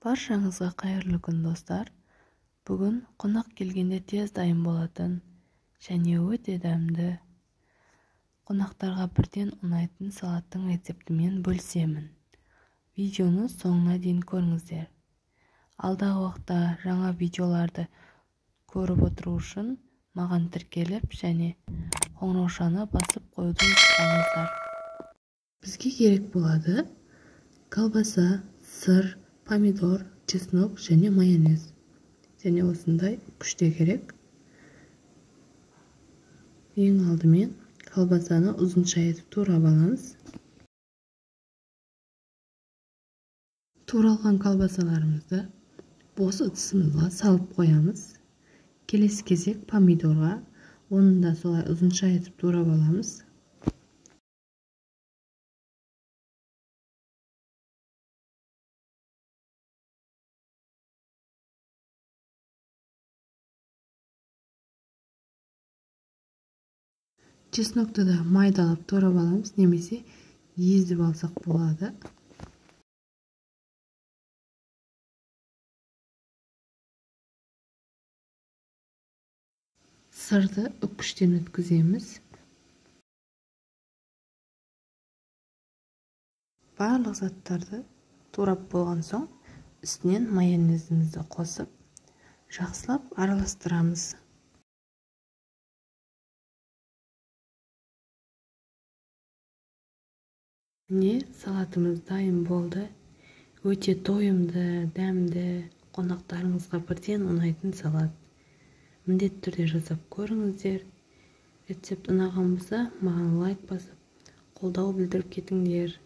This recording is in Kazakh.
Баршаңызға қайырлы күн, достар. Бүгін қонақ келгенде тез дайын болатын және өте дәмді, қонақтарға бірден ұнайтын салаттың рецептімен бөлісемін. Видеоны соңына дейін көріңіздер. Алдағы уақытта жаңа видеоларды көріп отыру үшін маған тіркеліп және қоңыраушаны басып қоюды ұмытпаңыздар. Бізге керек болады колбаса, сыр, помидор, чеснок және майонез. Және осындай күште керек. Ең алдымен колбасаны ұзынша етіп турап аламыз. Туралған колбасаларымызды бос ыдысымызға салып қоямыз. Келесі кезек помидорға, оны да солай ұзынша етіп турап аламыз. Чеснокты да майдалап турап аламыз, немесе езіп алсақ болады. Сырды үккіштен өткіземіз. Барлық заттарды турап болған соң, үстінен майонезімізді қосып, жақсылап араластырамыз. Міне, салатымыз дайын болды. Өте тойымды, дәмді, қонақтарыңызға бірден ұнайтын салат. Міндетті түрде жасап көріңіздер. Рецепт ұнаған болса, маған лайк басып, қолдау білдіріп кетіңдер.